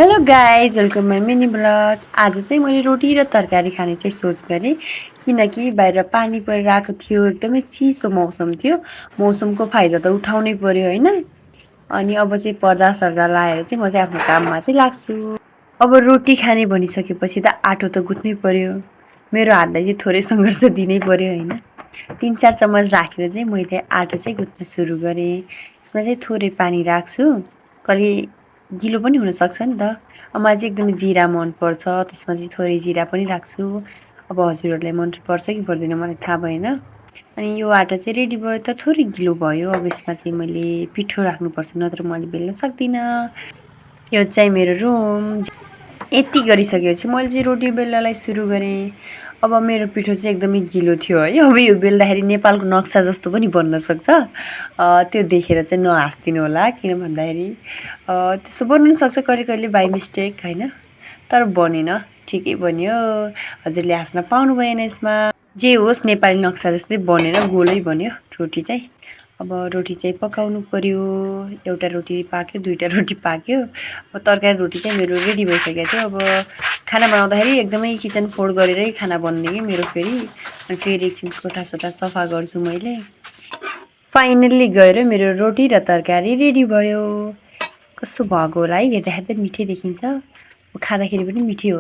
Hello guys welcome my mini blog. आज चाहिँ मैले रोटी र तरकारी खाने चाहिँ सोच गरेँ किनकि बाहिर पानी परिरहेको थियो, एकदमै चिसो मौसम थियो। मौसमको फाइदा त उठाउनै पर्यो होइन। अनि अब चाहिँ पर्दा सर्दा लाएर चाहिँ म चाहिँ आफ्नो काममा चाहिँ लाग्छु। अब रोटी खाने भनिसकेपछि त आटो त गुत्नै पर्यो। मेरो हातलाई चाहिँ थोरै सङ्घर्ष दिनै पर्यो होइन। 3-4 चम्मच राखेर चाहिँ मैले आटो चाहिँ गुत्न सुरु गरेँ। यसमा चाहिँ थोरै पानी राख्छु, कहिले गिलो पनि हुनसक्छ नि त। मलाई चाहिँ एकदमै जिरा मनपर्छ, त्यसमा चाहिँ थोरै जिरा पनि राख्छु। अब हजुरहरूलाई मनपर्छ कि पर्दैन मलाई थाहा भएन। अनि यो आटा चाहिँ रेडी भयो त थोरै गिलो भयो। अब यसमा चाहिँ मैले पिठो राख्नुपर्छ, नत्र मैले बेल्न सक्दिनँ। यो चाहिँ मेरो रुम। यति गरिसकेपछि मैले चाहिँ रोटी बेल्नलाई सुरु गरेँ। अब मेरो पिठो चाहिँ एकदमै गिलो थियो है। अब यो बेल्दाखेरि नेपालको नक्सा जस्तो पनि बन्नसक्छ। त्यो देखेर चाहिँ नहाँस्दिनु होला, किन भन्दाखेरि त्यसो बन्नुसक्छ कहिले कहिले बाई मिस्टेक होइन। तर बनेन, ठिकै बन्यो। हजुरले हाँस्न पाउनु भएन यसमा। जे होस् नेपाली नक्सा जस्तै बनेर गोलै बन्यो रोटी चाहिँ। अब रोटी चाहिँ पकाउनु पर्यो। एउटा रोटी पाक्यो, 2टा रोटी पाक्यो। अब तरकारी रोटी चाहिँ मेरो रेडी भइसकेको थियो। अब खाना बनाउँदाखेरि एकदमै किचन फोल्ड गरेरै खाना बन्ने कि मेरो फेरि। अनि फेरि एकछिन कोठासोठा सफा गर्छु मैले। फाइनल्ली गएर मेरो रोटी र तरकारी रेडी भयो। कस्तो भएको होला है, हेर्दाखेरि त मिठै देखिन्छ, खाँदाखेरि पनि मिठै हो।